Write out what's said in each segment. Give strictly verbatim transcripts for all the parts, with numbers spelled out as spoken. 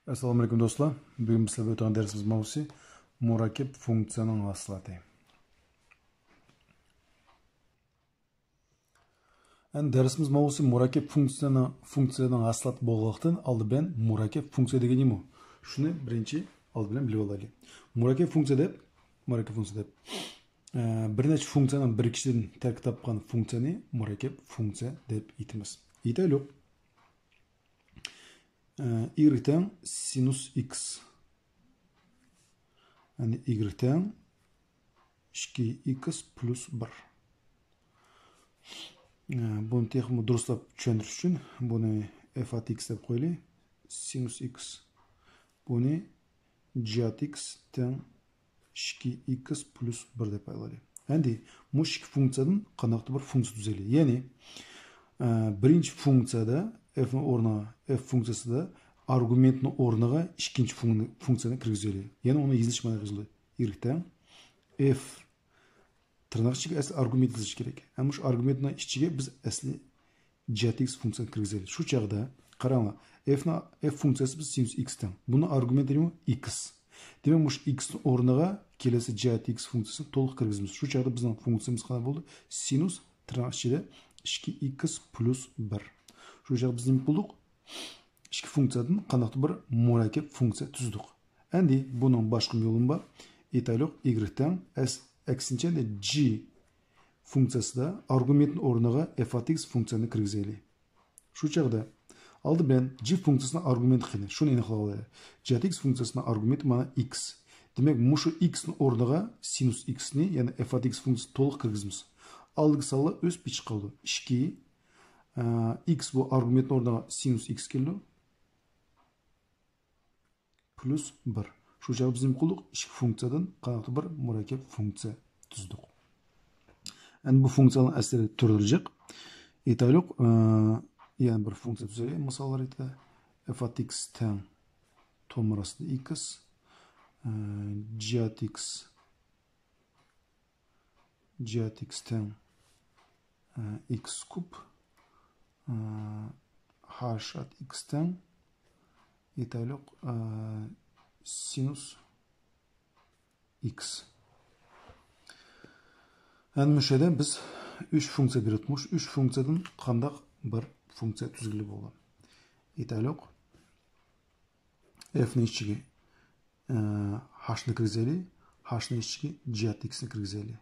ئەسسالامۇ ئەلەيكۇم دوستلار. بۈگۈن بىز سىلەر بىلەن ئۆتىدىغان دەرسىمىز ماۋزۇسى مۇرەككەپ فۇنكسىيەنىڭ ھاسىلاتى. ئەمدى دەرسىمىز ماۋزۇسى مۇرەككەپ فۇنكسىيەنىڭ، فۇنكسىيەنىڭ ھاسىلاتى بولغانلىقتىن، ئالدى بىلەن مۇرەككەپ فۇنكسىيە دېگەن نېمە؟ شۇنى بىرىنچى ئالدى بىلەن بىلىپ ئالايلى. مۇرەككەپ فۇنكسىيە دەپ، مۇرەككەپ فۇنكسىيە دەپ، ئە، بىر نەچچە فۇنكسىيەنىڭ بىرىكىشىدىن تەركىب تاپقان فۇنكسىيەنى مۇرەككەپ فۇنكسىيە دەپ ئېيتىمىز. ئېيتايلۇق. ئە، ئىگرېك تەڭ سىنۇس ئىكس. يەنى ئىگرېك تەڭ ئىككى ئىكس پلۇس بىر. ئە، بۇنى تېخىمۇ دۇرۇسلاپ چۈشەندۈرۈش ئۈچۈن بۇنى ئېف ئات ئىكس دەپ قويايلى. سىنۇس ئىكس. بۇنى جي ئات ئىكس تەڭ ئىككى ئىكس پلۇس بىر دەپ ئالايلى. ئەمدى مۇشۇ ئىككى فۇنكسىيەدىن قانداقتۇر بىر فۇنكسىيە تۈزەيلى. يەنى، ئە، بىرىنچى فۇنكسىيەدە ئېفنىڭ ئورنىغا، ئېف فۇنكسىيەسىدە ئارگۇمېنتنىڭ ئورنىغا ئىككىنچى فۇن-، فۇنكسىيەنى كىرگۈزەيلى. يەنى ئۇنى يېزىلىشى مانا يېزىلدى. ئىگرېك تەڭ ئېف تىرناق ئىچىگە ئەسلى ئارگۇمېنت يېزىش كېرەك. ھەم مۇشۇ ئارگۇمېنتنىڭ ئىچىگە بىز ئەسلى جي ئات ئىكس فۇنكسىيەسىنى كىرگۈزەيلى. شۇ چاغدا قاراڭلار، ئېفنىڭ، ئېف فۇنكسىيەسى بىز سىنۇس ئىكس تەڭ. بۇنىڭ ئارگۇمېنتى نېمە؟ ئىكس. دېمەك، مۇشۇ ئىكسنىڭ ئورنىغا كېلەسى جي ئات ئىكس فۇنكسىيەسىنى تولۇق كىرگۈزىمىز. شۇ چاغدا بىزنىڭ فۇنكسىيەمىز قانداق بولدى؟ سىنۇس تىرناق ئىچىدە ئىككى ئىكس پلۇس بىر. شۇ چاغدا بىز نېمە قىلدۇق؟ ئىككى فۇنكسىيەدىن قانداقتۇر بىر مۇرەككەپ فۇنكسىيە تۈزدۇق. ئەمدى بۇنىڭ باشقا يولىمۇ بار. ئېيتايلۇق، ئىگرېك تەڭ ئەس-، ئەكسىنچە، جي فۇنكسىيەسىدە ئارگۇمېنتنىڭ ئورنىغا ئېف ئات ئىكس فۇنكسىيەنى كىرگۈزەيلى. شۇ چاغدا ئالدى بىلەن جي فۇنكسىيەسىنىڭ ئارگۇمېنتى قېنى؟ شۇنى ئېنىقلاۋالايلى. جي ئات ئىكس فۇنكسىيەسىنىڭ ئارگۇمېنتى مانا ئىكس. دېمەك، مۇشۇ ئىكسنىڭ ئورنىغا سىنۇس ئىكسنى، يەنى ئېف ئات ئىكس فۇنكسىيەسىنى تولۇق كىرگۈزىمىز. ئالدىدىكى سانلار ئۆز پېتىچە قالىدۇ. ئىككى، ئە، ئىكس بۇ ئارگۇمېنتنىڭ ئورنىغا سىنۇس ئىكس كېلىدۇ. پلۇس بىر. شۇ چاغدا بىز نېمە قىلدۇق؟ ئىككى فۇنكسىيەدىن قانداقتۇر بىر مۇرەككەپ فۇنكسىيە تۈزدۇق. ئەمدى بۇ فۇنكسىيەنىڭ ئەسلى تۈرلىرى جىق. ئېيتايلۇق، ئە، يەنە بىر فۇنكسىيە تۈزەيلى. مىساللار ئېيتىلە. ئېف ئات ئىكس تەڭ تومۇر ئاستىدا ئىكس، ئە، جي ئات ئىكس جي ئات ئىكس تەڭ، ئە، ئىكس كۇب، ئە، ھاش ئات ئىكس تەڭ، ئېيتايلۇق، ئە، سىنۇس ئىكس. ئەنە مۇشۇ يەردە بىز ئۈچ فۇنكسىيە بېرىپتۇ. مۇشۇ ئۈچ فۇنكسىيەدىن قانداق بىر فۇنكسىيە تۈزگىلى بولىدۇ؟ ئېيتايلۇق، ئېفنىڭ ئىچىگە، ئە، ھاشنى كىرگۈزەيلى، ھاشنىڭ ئىچىگە جي ئات ئىكسنى كىرگۈزەيلى.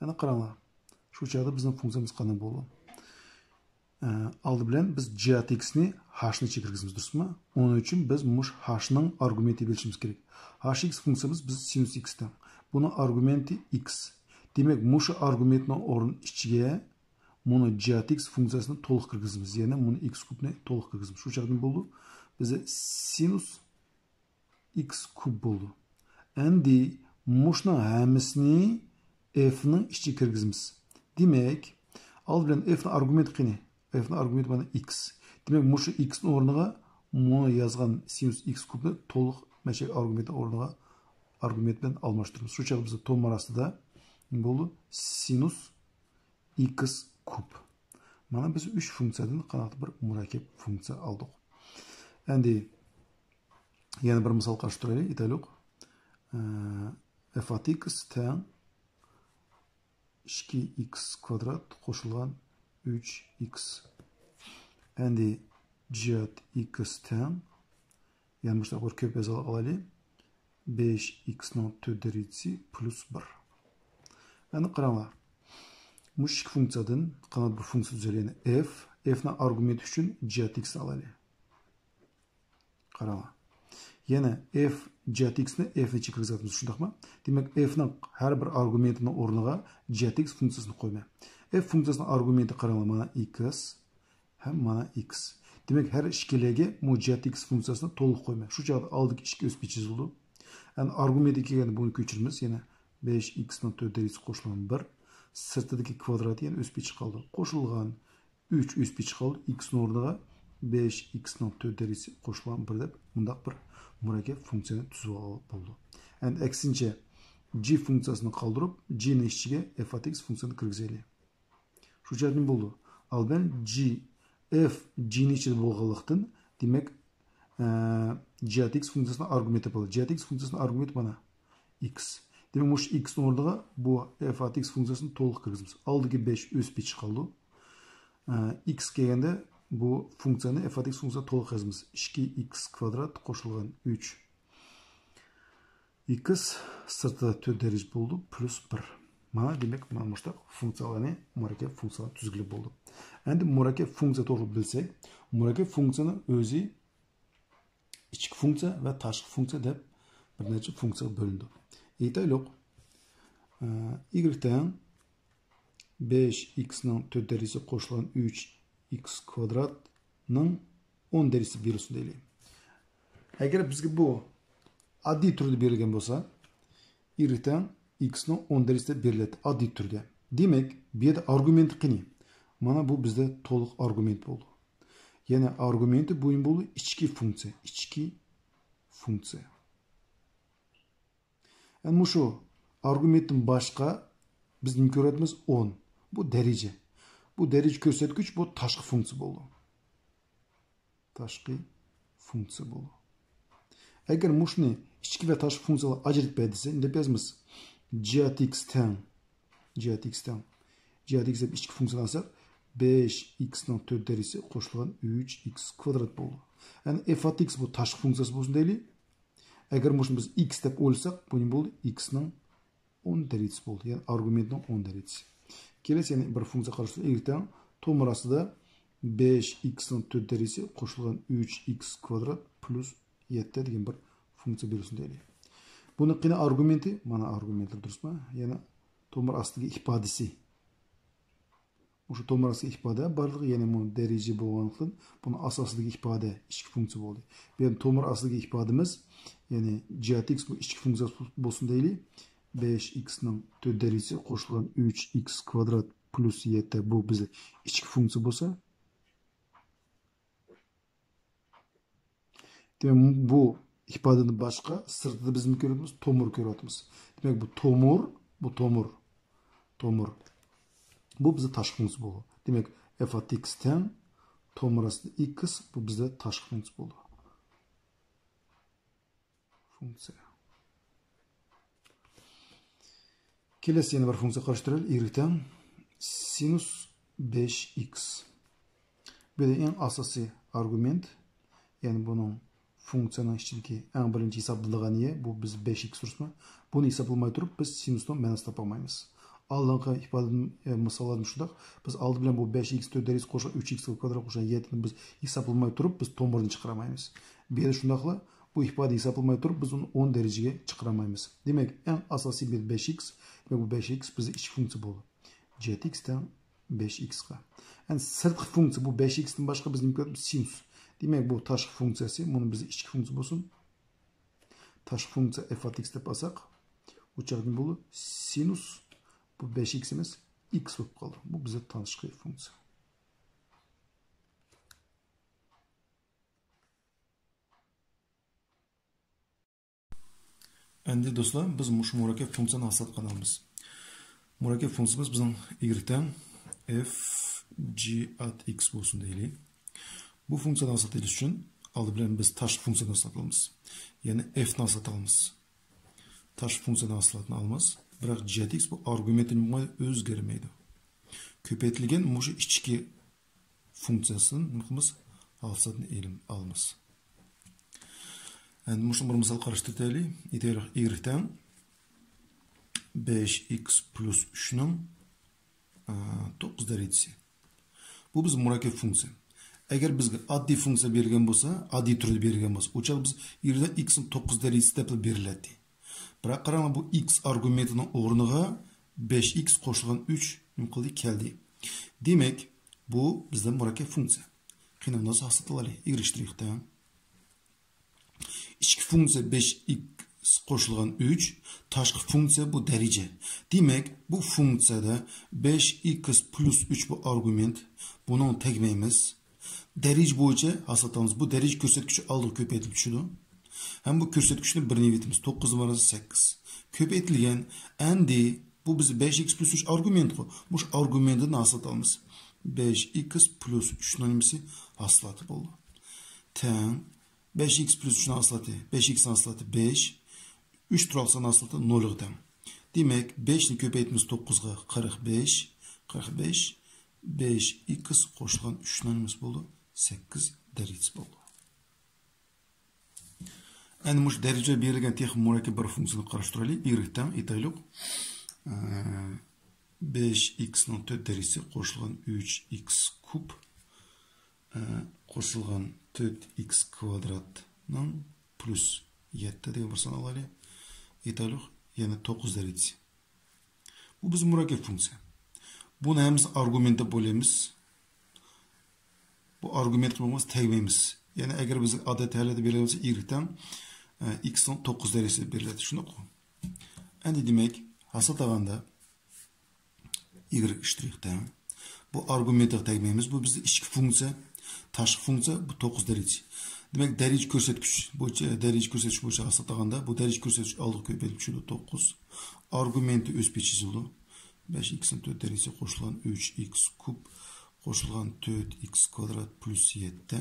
ئەنە قاراڭلار، شۇ چاغدا بىزنىڭ فۇنكسىيەمىز قانداق بولىدۇ؟ ئە، ئالدى بىلەن بىز جي ئات ئىكسنى ھاشنىڭ ئىچىگە كىرگۈزىمىز، دۇرۇسمۇ؟ ئۇنىڭ ئۈچۈن بىز مۇشۇ ھاشنىڭ ئارگۇمېنتى بېرىشىمىز كېرەك. ھاش ئىكس فۇنكسىيىمىز بىز سىنۇس ئىكس تەڭ. بۇنىڭ ئارگۇمېنتى ئىكس. دېمەك، مۇشۇ ئارگۇمېنتنىڭ ئورنى ئىچىگە مۇنۇ جي ئات ئىكس فۇنكسىيەسىنى تولۇق كىرگۈزىمىز. يەنى مۇنۇ ئىكس كۇبنى تولۇق كىرگۈزىمىز. شۇ چاغدا نېمە بولىدۇ؟ بىزدە سىنۇس ئىكس كۇب بولىدۇ. ئەمدى مۇشۇنىڭ ھەممىسىنى ئېفنىڭ ئىچىگە كىرگۈزىمىز. دېمەك، ئالدى بىلەن ئېفنىڭ ئارگۇمېنتى قېنى؟ ئېفنىڭ ئارگۇمېنتى مانا ئىكس. دېمەك، مۇشۇ ئىكسنىڭ ئورنىغا مۇنى يازغان سىنۇس ئىكس كۇبنى تولۇق مەشەك ئارگۇمېنتنىڭ ئورنىغا ئارگۇمېنت بىلەن ئالماشتۇرىمىز. شۇ چاغدا بىزدە تومۇر ئاستىدا نېمە بولىدۇ؟ سىنۇس ئىكس كۇب. مانا بىز ئۈچ فۇنكسىيەدىن قانداقتۇر بىر مۇرەككەپ فۇنكسىيە ئالدۇق. ئەمدى يەنە بىر مىسال قارشى تۇرايلى، ئېيتايلۇق. ئە، ئېف ئات ئىكس تەڭ ئىككى ئىكس كۋادرات قوشۇلغان ئۈچ ئىكس. ئەمدى جي ئات ئىكس تەڭ، يەنە مۇشۇنداق بىر كۆپ يازىۋالايلى. بەش ئىكسنىڭ تۆت دەرىجىسى پلۇس بىر. ئەمدى قاراڭلار. مۇشۇ ئىككى فۇنكسىيەدىن قانداق بىر فۇنكسىيە تۈزەيلى. يەنى ئېف، ئېفنىڭ ئارگۇمېنتى ئۈچۈن جي ئات ئىكسنى ئالايلى. قاراڭلار. يەنە ئېف جي ئات ئىكسنى ئېفنىڭ ئىچىگە كىرگۈزۈۋاتىمىز، شۇنداقمۇ؟ دېمەك، ئېفنىڭ ھەر بىر ئارگۇمېنتىنىڭ ئورنىغا جي ئات ئىكس فۇنكسىيەسىنى قويىمەن. ئېف فۇنكسىيەسىنىڭ ئارگۇمېنتى قاراڭلار، مانا ئىكس ھەم مانا ئىكس. دېمەك، ھەر ئىككىلىگە مۇ جي ئات ئىكس فۇنكسىيەسىنى تولۇق قويىمەن. شۇ چاغدا ئالدىكى ئىككى ئۆز پېتىچە يېزىلىدۇ. ئەمدى ئارگۇمېنتى كەلگەندە بۇنى كۆچۈرىمىز. يەنە بەش ئىكسنىڭ تۆت دەرىجىسى قوشۇلغان بىر. سىرتىدىكى كۋادراتى يەنە ئۆز پېتىچە قالدى. قوشۇلغان ئۈچ ئۆز پېتىچە قالدى. ئىكسنىڭ ئورنىغا بەش ئىكسنىڭ تۆت دەرىجىسى قوشۇلغان بىر دەپ مۇنداق بىر مۇرەككەپ فۇنكسىيەنى تۈزۈۋالغىلى بولىدۇ. ئەمدى ئەكسىنچە، جي فۇنكسىيەسىنى قالدۇرۇپ، جىنىڭ ئىچىگە ئېف ئات ئىكس فۇنكسىيەسىنى كىرگۈزەيلى. شۇ جەھەتتىن بولىدۇ. ئالدى بىلەن جي، ئېف جىنىڭ ئىچىدە بولغانلىقتىن، دېمەك، ئە، جي ئات ئىكس فۇنكسىيەسىنىڭ ئارگۇمېنتى بولىدۇ. جي ئات ئىكس فۇنكسىيەسىنىڭ ئارگۇمېنتى مانا ئىكس. دېمەك، مۇشۇ ئىكسنىڭ ئورنىغا بۇ ئېف ئات ئىكس فۇنكسىيەسىنى تولۇق كىرگۈزىمىز. ئالدىكى بەش ئۆز پېتى چىقىپ قالىدۇ. ئە، ئىكس كەلگەندە بۇ فۇنكسىيەنى، ئېف ئات ئىكس فۇنكسىيەسىنى تولۇق يازىمىز. ئىككى ئىكس كۋادرات قوشۇلغان ئۈچ ئىكس سىرتىدا تۆت دەرىجە بولىدۇ، پليۇس بىر. مانا، دېمەك، مانا مۇشۇنداق فۇنكسىيەلەرنى، مۇرەككەپ فۇنكسىيەلەرنى تۈزگىلى بولىدۇ. ئەمدى مۇرەككەپ فۇنكسىيە توغرىلىق بىلسەك، مۇرەككەپ فۇنكسىيەنىڭ ئۆزى ئىچكى فۇنكسىيە ۋە تاشقى فۇنكسىيە دەپ بىر نەچچە فۇنكسىيەگە بۆلۈنىدۇ. ئېيتايلۇق، ئە، ئىگرېك تەڭ بەش ئىكسنىڭ تۆت دەرىجىسى قوشۇلغان ئۈچ ئىكس كۋادراتنىڭ ئون دەرىجىسى بېرىلسۇن دەيلى. ئەگەر بىزگە بۇ ئاددىي تۈردە بېرىلگەن بولسا، ئىگرېك تەڭ ئىكسنىڭ ئون دەرىجىسى دەپ بېرىلەتتى ئاددىي تۈردە. دېمەك، بۇ يەردە ئارگۇمېنتى قېنى؟ مانا بۇ بىزدە تولۇق ئارگۇمېنت بولدى. يەنى ئارگۇمېنتى بۇ نېمە بولدى؟ ئىچكى فۇنكسىيە، ئىچكى فۇنكسىيە. يەنى مۇشۇ ئارگۇمېنتتىن باشقا بىز نېمە كۆرۈۋاتىمىز؟ ئون. بۇ دەرىجە. بۇ دەرىجە كۆرسەتكۈچ، بۇ تاشقى فۇنكسىيە بولىدۇ. تاشقى فۇنكسىيە بولىدۇ. ئەگەر مۇشۇنى ئىچكى ۋە تاشقى فۇنكسىيەلەرگە ئاجرىتىپ بەر دېسە، نېمە دەپ يازىمىز؟ جي ئات ئىكس تەڭ. جي ئات ئىكس تەڭ. جي ئات ئىكس دەپ ئىچكى فۇنكسىيەنى ئالساق، بەش ئىكسنىڭ تۆت دەرىجىسى قوشۇلغان ئۈچ ئىكس كۋادرات بولىدۇ. يەنى ئېف ئات ئىكس بۇ تاشقى فۇنكسىيەسى بولسۇن دەيلى. ئەگەر مۇشۇنى بىز ئىكس دەپ ئويلىساق، بۇ نېمە بولدى؟ ئىكسنىڭ ئون دەرىجىسى بولدى. يەنى ئارگۇمېنتنىڭ ئون دەرىجىسى. كېلەسى يەنە بىر فۇنكسىيە قارىشىمىز. ئىگرېك تەڭ تومۇر ئاستىدا بەش ئىكسنىڭ تۆت دەرىجىسى قوشۇلغان ئۈچ ئىكس كۋادرات پليۇس يەتتە دېگەن بىر فۇنكسىيە بېرىلسۇن دەيلى. بۇنىڭ قېنى ئارگۇمېنتى؟ مانا ئارگۇمېنتلىرى، دۇرۇسمۇ؟ يەنە تومۇر ئاستىدىكى ئىپادىسى. مۇشۇ تومۇر ئاستىدىكى ئىپادە بارلىقى، يەنى بۇ دەرىجە بولغانلىقتىن، بۇنىڭ ئاساسىدىكى ئىپادە ئىچكى فۇنكسىيە بولدى. بۇ يەردە تومۇر ئاستىدىكى ئىپادىمىز، يەنى جي ئات ئىكس بۇ ئىچكى فۇنكسىيە بولسۇن دەيلى. بەش ئىكسنىڭ تۆت دەرىجىسى قوشۇلغان ئۈچ ئىكس كۋادرات پليۇس يەتتە، بۇ بىز ئىچكى فۇنكسىيە بولسا، دېمەك، بۇ ئىپادىدىن باشقا سىرتىدا بىز نېمە كۆرۈۋاتىمىز؟ تومۇر كۆرۈۋاتىمىز. دېمەك، بۇ تومۇر، بۇ تومۇر، تومۇر. بۇ بىزدە تاشقى فۇنكسىيە بولىدۇ. دېمەك، ئېف ئات ئىكس تەڭ تومۇر ئاستىدا ئىكس، بۇ بىزدە تاشقى فۇنكسىيە بولىدۇ. فۇنكسىيە. كېلەسى يەنە بىر فۇنكسىيە قارىشتۇرايلى. ئىگرېك تەڭ سىنۇس بەش ئىكس. بۇ يەردە ئەڭ ئاساسىي ئارگۇمېنت، يەنى بۇنىڭ فۇنكسىيەنىڭ ئىچىدىكى ئەڭ بىرىنچى ھېسابلىنىدىغان يېرى، بۇ بىز بەش ئىكس تۇرۇپمۇ؟ بۇنى ھېسابلىماي تۇرۇپ، بىز سىنۇسنىڭ مەنىسىنى تاپالمايمىز. ئالدىنقى ئىپادىدىن، ئە، مىساللاردىن شۇنداق، بىز ئالدى بىلەن بۇ بەش ئىكس تۆت دەرىجىسى قوشۇلغان ئۈچ ئىكس كۋادرات قوشۇلغان يەتتىنى بىز ھېسابلىماي تۇرۇپ، بىز تومۇرنى چىقىرالمايمىز. بۇ يەردە شۇنداقلا بۇ ئىپادە ھېسابلىماي تۇرۇپ، بىز ئۇنى ئون دەرىجىگە چىقىرالمايمىز. دېمەك، ئەڭ ئاساسىي بىر بەش ئىكس، دېمەك، بۇ بەش ئىكس بىزدە ئىچكى فۇنكسىيە بولىدۇ. جي ئات ئىكس تەڭ بەش ئىكسقا. ئەمدى سىرتقى فۇنكسىيە، بۇ بەش ئىكستىن باشقا بىز نېمە كۆرۈۋاتىمىز؟ سىنۇس. دېمەك، بۇ تاشقى فۇنكسىيەسى، بۇنى بىز ئىچكى فۇنكسىيە بولسۇن. تاشقى فۇنكسىيە ئېف ئات ئىكس دەپ ئالساق، ئۇ چاغدا نېمە بولىدۇ؟ سىنۇس، بۇ بەش ئىكس ئەمەس، ئىكس بولۇپ قالىدۇ. بۇ بىزدە تاشقى فۇنكسىيە. ئەمدى دوستلار، بىز مۇشۇ مۇرەككەپ فۇنكسىيەنى ھاسىل قىلىمىز. مۇرەككەپ فۇنكسىيىمىز بىزنىڭ ئىگرېك تەڭ ئېف جى ئات ئىكس بولسۇن دەيلى. بۇ فۇنكسىيەنى ھاسىل قىلىش ئۈچۈن ئالدى بىلەن بىز تاشقى فۇنكسىيەنى ھاسىل قىلىمىز. يەنى ئېفنى ھاسىل قىلىمىز. تاشقى فۇنكسىيەنى ھاسىلاتنى ئالىمىز. بىراق جي ئات ئىكس بۇ ئارگۇمېنتى ئۆزگەرمەيدۇ. كۆپەيتىلگەن مۇشۇ ئىچكى فۇنكسىيەسىدىن نېمە قىلىمىز؟ ھاسىلاتنى ئېلىم-، ئالىمىز. ئەمدى مۇشۇ بىر مىسال قاراشتۇرۇۋېتەيلى. ئېيتايلى، ئىگرېك تەڭ بەش ئىكس پليۇس ئۈچنىڭ، ئە، توققۇز دەرىجىسى. بۇ بىز مۇرەككەپ فۇنكسىيە. ئەگەر بىزگە ئاددىي فۇنكسىيە بېرىلگەن بولسا، ئاددىي تۈردە بېرىلگەن بولسا، ئۇ چاغدا بىز ئىگرېك تەڭ ئىكسنىڭ توققۇز دەرىجىسى دەپلا بېرىلەتتى. بىراق قاراڭلار، بۇ ئىكس ئارگۇمېنتىنىڭ ئورنىغا بەش ئىكس قوشۇلغان ئۈچ نېمە قىلدى؟ كەلدى. دېمەك، بۇ بىزدە مۇرەككەپ فۇنكسىيە. قېنى، مۇناسىۋەت ھاسىل قىلىۋالايلى. ئىگرېك تەڭ. ئىچكى فۇنكسىيە بەش ئىكس قوشۇلغان ئۈچ، تاشقى فۇنكسىيە بۇ دەرىجە. دېمەك، بۇ فۇنكسىيەدە بەش ئىكس پليۇس ئۈچ بۇ ئارگۇمېنت. بۇنىڭ تەگمەيمىز. دەرىجە بويىچە ھاسىلاتىمىز. بۇ دەرىجە كۆرسەتكۈچى ئالدىغا كۆپەيتىلىپ چۈشىدۇ. ھەم بۇ كۆرسەتكۈچنى بىرنى ئېلىۋېتىمىز. توققۇز بار سەككىز. كۆپەيتىلگەن. ئەمدى بۇ بىز بەش ئىكس پليۇس ئۈچ ئارگۇمېنتقۇ. مۇشۇ ئارگۇمېنتىدىن ھاسىلات ئالىمىز. بەش ئىكس پليۇس ئۈچنىڭ نېمىسى؟ ھاسىلاتى بولدى. تەڭ بەش ئىكس پلۇس ئۈچنىڭ ھاسىلاتى، بەش ئىكسنىڭ ھاسىلاتى بەش، ئۈچ تۇراقلىق سان ھاسىلاتى نولغا تەڭ. دېمەك، بەشنى كۆپەيتىمىز توققۇزغا، قىرىق بەش، قىرىق بەش، بەش ئىكس قوشۇلغان ئۈچنىڭ نېمىسى بولىدۇ؟ سەككىز دەرىجىسى بولىدۇ. ئەنە مۇشۇ دەرىجە بېرىلگەن تېخى مۇرەككەپ بىر فۇنكسىيەنى قاراشتۇرايلى. ئىگرېك تەڭ ئېيتايلۇق، ئە، بەش ئىكسنىڭ تۆت دەرىجىسى قوشۇلغان ئۈچ ئىكس كۇب، ئە، قوشۇلغان تۆت ئىكس كۋادراتنىڭ پلۇس يەتتە دېگەن بىر سان ئالايلى. ئېيتايلۇق، يەنە توققۇز دەرىجىسى. بۇ بىز مۇرەككەپ فۇنكسىيە. بۇنى ھەممىسى ئارگۇمېنت دەپ ئويلايمىز. بۇ ئارگۇمېنتقا بولمىسا تەگمەيمىز. يەنى ئەگەر بىزگە ئادەتتە ھالەتتە بېرىلسە، ئىگرېك تەڭ، ئە، ئىكسنىڭ توققۇز دەرىجىسى بېرىلەتتى. شۇنداققۇ؟ ئەندى دېمەك، ھاسىل تاغاندا ئىگرېك ئىشتىرىك تەڭ. بۇ ئارگۇمېنتقا تەگمەيمىز. بۇ بىزدە ئىچكى فۇنكسىيە، تاشقى فۇنكسىيە، بۇ توققۇز دەرىجە. دېمەك، دەرىجە كۆرسەتكۈچ بويىچە، دەرىجە كۆرسەتكۈچ بويىچە ھاسىل تاغاندا، بۇ دەرىجە كۆرسەتكۈچ ئالدىغا كۆپەيتىپ چۈشىدۇ، توققۇز. ئارگۇمېنتى ئۆز پېتى يېزىلىدۇ. بەش ئىكسنىڭ تۆت دەرىجىسى قوشۇلغان ئۈچ ئىكس كۇب قوشۇلغان تۆت ئىكس كۋادرات پلۇس يەتتە.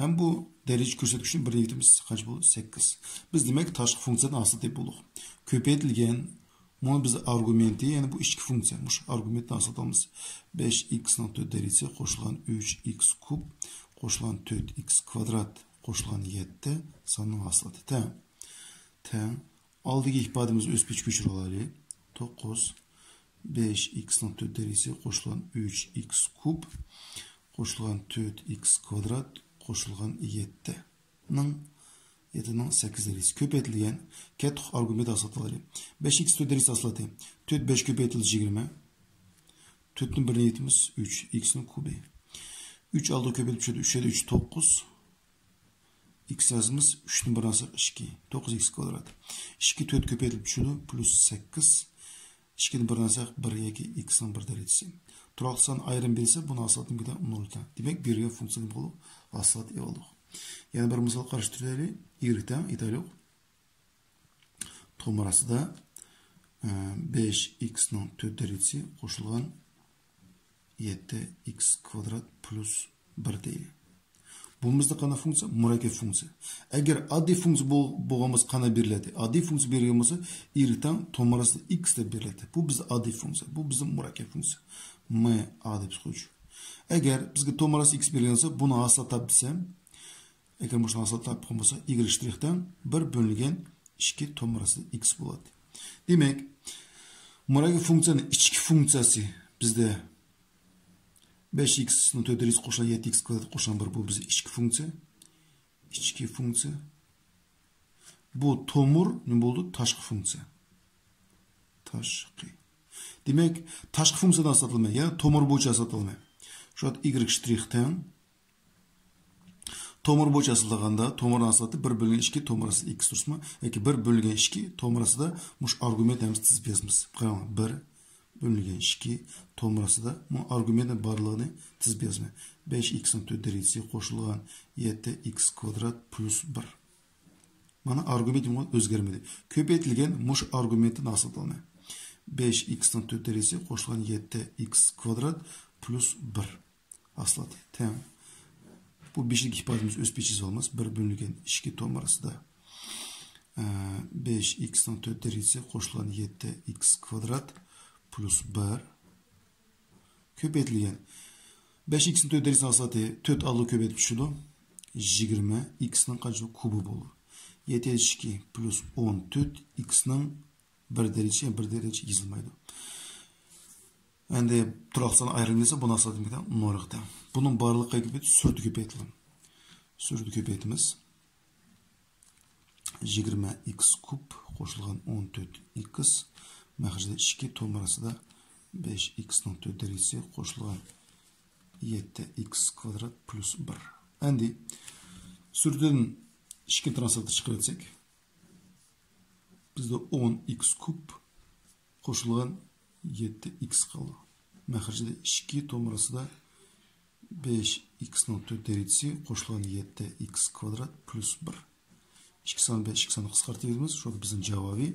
ھەم بۇ دەرىجە كۆرسەتكۈچنى بىر نېمە ئېيتىمىز، قانچە بولدى؟ سەككىز. بىز دېمەك، تاشقى فۇنكسىيەدىن ھاسىل تېپىپ بولدۇق. كۆپەيتىلگەن، بۇ بىز ئارگۇمېنتى، يەنى بۇ ئىچكى فۇنكسىيە، مۇشۇ ئارگۇمېنتنى ھاسىل تاپىمىز. بەش ئىكسنىڭ تۆت دەرىجىسى قوشۇلغان ئۈچ ئىكس كۇب قوشۇلغان تۆت ئىكس كۋادرات قوشۇلغان يەتتە ساننىڭ ھاسىلاتى تەڭ. تەڭ. ئالدىكى ئىپادىمىزنى ئۆز پېتى كۆچۈرۈۋالايلى. توققۇز، بەش ئىكسنىڭ تۆت دەرىجىسى قوشۇلغان ئۈچ ئىكس كۇب قوشۇلغان تۆت ئىكس كۋادرات قوشۇلغان يەتتىنىڭ، يەتتىنىڭ سەككىز دەرىجىسى كۆپەيتىلگەن. كەتتۇق، ئارگۇمېنت ھاسىل قىلايلى. بەش ئىكس تۆت دەرىجىسى ھاسىلاتى. تۆت بەش كۆپەيتىلدى يىگىرمە. تۆتنى بىر نېمە ئېيتىمىز؟ ئۈچ. ئىكسنىڭ كۇبى. ئۈچ ئالدىغا كۆپەيتىپ چۈشىدۇ. ئۈچ يەتتە ئۈچ توققۇز. ئىكس يازىمىز، ئۈچتىن بىرنى ئالساق ئىككى، توققۇز ئىكس كۋادرات. ئىككى تۆت كۆپەيتىلىپ چۈشىدۇ، پلۇس سەككىز. ئىككىدىن بىرنى ئالساق بىر ياكى ئىكسنىڭ بىر دەرىجىسى. تۇراقلىق سان ئايرىم بېرىلسە، بۇنىڭ ھاسىلاتى نېمە؟ نول تەڭ. دېمەك، بېرىلگەن فۇنكسىيەدىن بولۇپ ھاسىلات ئېلىۋالدۇق. يەنە بىر مىسال قاراشتۇرايلى. ئىگرېك تەڭ ئېيتايلۇق. تومۇر ئاستىدا، ئە، بەش ئىكسنىڭ تۆت دەرىجىسى قوشۇلغان يەتتە ئىكس كۋادرات پلۇس بىر دەيلى. بۇ بىزدە قانداق فۇنكسىيە؟ مۇرەككەپ فۇنكسىيە. ئەگەر ئاددىي فۇنكسىيە بول-، بولغان بولسا قانداق بېرىلەتتى؟ ئاددىي فۇنكسىيە بېرىلگەن بولسا، ئىگرېك تەڭ تومۇر ئاستىدا ئىكس دەپ بېرىلەتتى. بۇ بىزدە ئاددىي فۇنكسىيە. بۇ بىزدە مۇرەككەپ فۇنكسىيە. م ئا دەپ قويۇش. ئەگەر بىزگە تومۇر ئاستىدا ئىكس بېرىلگەن بولسا، بۇنى ھاسىلات تاپ دېسەم، ئەگەر مۇشۇنى ھاسىلات تاپقان بولسا، ئىگرېك ئىشتىرىك تەڭ بىر بۆلۈنگەن ئىككى تومۇر ئاستىدا ئىكس بولاتتى. دېمەك، مۇرەككەپ فۇنكسىيەنىڭ ئىچكى فۇنكسىيەسى بىزدە بەش ئىكسنىڭ تۆت دەرىجىسى قوشۇلغان يەتتە ئىكس كۋادرات قوشۇلغان بىر، بۇ بىزدە ئىچكى فۇنكسىيە. ئىچكى فۇنكسىيە. بۇ تومۇر نېمە بولدى؟ تاشقى فۇنكسىيە. تاشقى. دېمەك، تاشقى فۇنكسىيەدىن ھاسىلات ئالىمەن. يەنى تومۇر بويىچە ھاسىلات ئالىمەن. شۇ ۋاقىت ئىگرېك ئىشتىرىك تەڭ. تومۇر بويىچە ھاسىللىغاندا، تومۇرنىڭ ھاسىلاتى بىر بۆلۈنگەن ئىككى تومۇر ئاستىدا ئىكس، دۇرۇسمۇ؟ ياكى بىر بۆلۈنگەن ئىككى تومۇر ئاستىدا مۇشۇ ئارگۇمېنت ھەممىسى تىزىپ يازىمىز. قاراڭ، بىر بۆلۈنگەن ئىككى تومۇر ئاستىدا مۇ ئارگۇمېنتنىڭ بارلىقىنى تىزىپ يازىمەن. بەش ئىكسنىڭ تۆت دەرىجىسى قوشۇلغان يەتتە ئىكس كۋادرات پلۇس بىر. مانا ئارگۇمېنت ئۆزگەرمىدى. كۆپەيتىلگەن مۇشۇ ئارگۇمېنتتىن ھاسىل قىلىمەن. بەش ئىكسنىڭ تۆت دەرىجىسى قوشۇلغان يەتتە ئىكس كۋادرات پلۇس بىر. ھاسىلاتى تەڭ. بۇ بېشىدىكى ئىپادىمىز ئۆز پېتى يېزىۋالىمىز. بىر بۆلۈنگەن ئىككى تومۇر ئاستىدا، ئە، بەش ئىكسنىڭ تۆت دەرىجىسى قوشۇلغان يەتتە ئىكس كۋادرات پلۇس بىر. كۆپەيتىلگەن. بەش ئىكسنىڭ تۆت دەرىجىسىنىڭ ھاسىلاتى تۆت ئالدىغا كۆپەيتىپ چۈشىدۇ. يىگىرمە، ئىكسنىڭ قانچە؟ كۇبى بولىدۇ. يەتتە ئىككى پلۇس ئون تۆت، ئىكسنىڭ بىر دەرىجىسى، يەنى بىر دەرىجە يېزىلمايدۇ. ئەندى تۇراقلىق سان ئايرىم دېسە، بۇنىڭ ھاسىلاتى نېمە؟ نولغا تەڭ. بۇنىڭ بارلىقى قايتا كۆپەيتىپ، سۈرىدە كۆپەيتىلىدۇ. سۈرىدە كۆپەيتىمىز. يىگىرمە ئىكس كۇب قوشۇلغان ئون تۆت ئىكس مەخرىجىدە ئىككى تومۇر ئاستىدا بەش ئىكسنىڭ تۆت دەرىجىسى قوشۇلغان يەتتە ئىكس كۋادرات پلۇس بىر. ئەندى سۈرىدىن ئىككىنچى تىرناقلىقنى چىقىرىۋەتسەك، بىزدە ئون ئىكس كۇب قوشۇلغان يەتتە ئىكس قالدى. مەخرىجىدە ئىككى تومۇر ئاستىدا بەش ئىكسنىڭ تۆت دەرىجىسى قوشۇلغان يەتتە ئىكس كۋادرات پلۇس بىر. ئىككى سان بىلەن ئىككى ساننى قىسقارتىۋېتىمىز. شۇ بىزنىڭ جاۋابى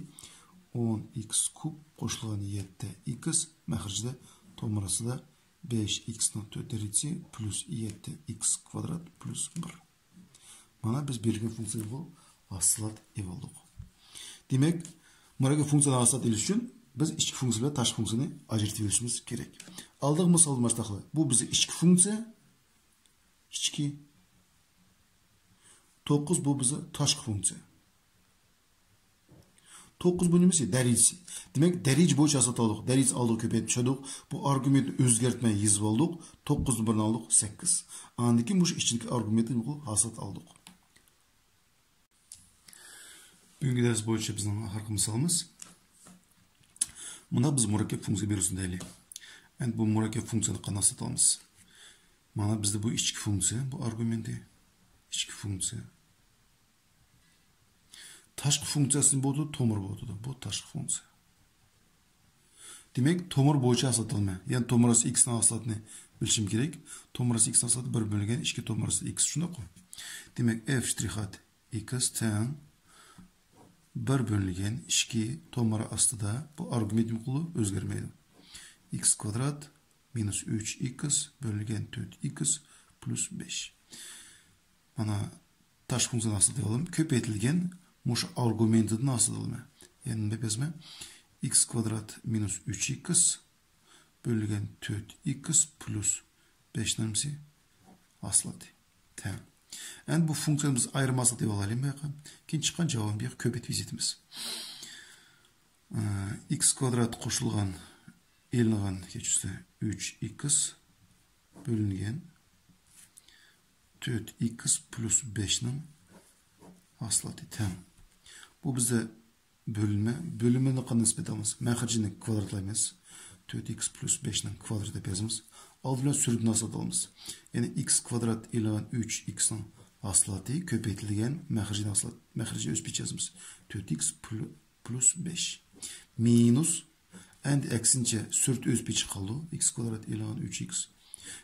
ئون ئىكس كۇب قوشۇلغان يەتتە ئىكس مەخرىجىدە تومۇر ئاستىدا بەش ئىكسنىڭ تۆت دەرىجىسى پلۇس يەتتە ئىكس كۋادرات پلۇس بىر. مانا بىز بېرىلگەن فۇنكسىيەنى بۇ ھاسىلات ئېلىۋالدۇق. دېمەك، مۇرەككەپ فۇنكسىيەنى ھاسىلات ئېلىش ئۈچۈن بىز ئىچكى فۇنكسىيە بىلەن تاشقى فۇنكسىيەنى ئاجرىتىۋېلىشىمىز كېرەك. ئالدىنقى مىسالدا مۇشۇنداق قىلايلى. بۇ بىزنىڭ ئىچكى فۇنكسىيە، ئىچكى. توققۇز بۇ بىزنىڭ تاشقى فۇنكسىيە. توققۇز بۇ نېمىسى؟ دەرىجىسى. دېمەك، دەرىجە بويىچە ھاسىلات ئالدۇق. دەرىجىسى ئالدىغا كۆپەيتىپ چۈشۈردۇق. بۇ ئارگۇمېنتنى ئۆزگەرتمەي يېزىپ ئالدۇق. توققۇزنى بىرنى ئالدۇق، سەككىز. ئاندىن كېيىن مۇشۇ ئىچىدىكى ئارگۇمېنتنى ھاسىلات ئالدۇق. بۈگۈنكى دەرس بويىچە بىزنىڭ ئاخىرقى مىسالىمىز. مۇندا بىز مۇرەككەپ فۇنكسىيە بېرىلسۇن دەيلى. ئەمدى بۇ مۇرەككەپ فۇنكسىيەنى قانداق ھاسىلات ئالىمىز؟ مانا بىزدە بۇ ئىچكى فۇنكسىيە، بۇ ئارگۇمېنتى. ئىچكى فۇنكسىيە. تاشقى فۇنكسىيەسى بولىدۇ، تومۇر بولىدۇ. بۇ تاشقى فۇنكسىيە. دېمەك، تومۇر بويىچە ھاسىلات ئالىمەن. يەنى تومۇر ئاستى ئىكسنىڭ ھاسىلاتىنى بىلىشىم كېرەك. تومۇر ئاستى ئىكسنىڭ ھاسىلاتى بىر بۆلۈنگەن ئىككى تومۇر ئاستى ئىكس، شۇنداققۇ؟ دېمەك، ئېف شترىخ ئات ئىكس تەڭ بىر بۆلۈنگەن ئىككى تومۇر ئاستىدا، بۇ ئارگۇمېنت نېمە قىلىدۇ؟ ئۆزگەرمەيدۇ. ئىكس كۋادرات مىنۇس ئۈچ ئىكس بۆلۈنگەن تۆت ئىكس پلۇس بەش. مانا، تاشقى فۇنكسىيەنى ھاسىل قىلىۋالدىم. كۆپەيتىلگەن مۇشۇ ئارگۇمېنتىدىن ھاسىل قىلىمەن. يەنى نېمە يازىمەن؟ ئىكس كۋادرات مىنۇس ئۈچ ئىكس بۆلۈنگەن تۆت ئىكس پلۇس بەش نېمىسى؟ ھاسىلاتى. تەڭ. ئەمدى بۇ فۇنكسىيەنى بىز ئايرىم ھاسىلات دەپ ئالايلى بۇ ياققا. كېيىن چىققان جاۋابىنى بۇ ياققا كۆپەيتىپ يېزىۋېتىمىز. ئىكس كۋادرات قوشۇلغان، ئېلىنغان، كەچۈرسە، ئۈچ ئىكس بۆلۈنگەن تۆت ئىكس پلۇس بەشنىڭ ھاسىلاتى تەڭ. بۇ بىزدە بۆلۈنمە، بۆلۈنمىنى قانداق نىسبەت ئالىمىز؟ مەخرىجىنى كۋادراتلايمىز. تۆت ئىكس پلۇس بەشنىڭ كۋادراتى دەپ يازىمىز. ئالدى بىلەن سۈرىدىن ھاسىلات ئالىمىز. يەنى ئىكس كۋادرات ئېلىنغان ئۈچ ئىكسنىڭ ھاسىلاتى كۆپەيتىلگەن مەخرىجىنى ھاسىلات، مەخرىجى ئۆز پېتى يازىمىز. تۆت ئىكس پلۇس بەش. مىنۇس، ئەمدى ئەكسىنچە سۈرىتى ئۆز پېتى قالىدۇ. ئىكس كۋادرات ئېلىنغان ئۈچ ئىكس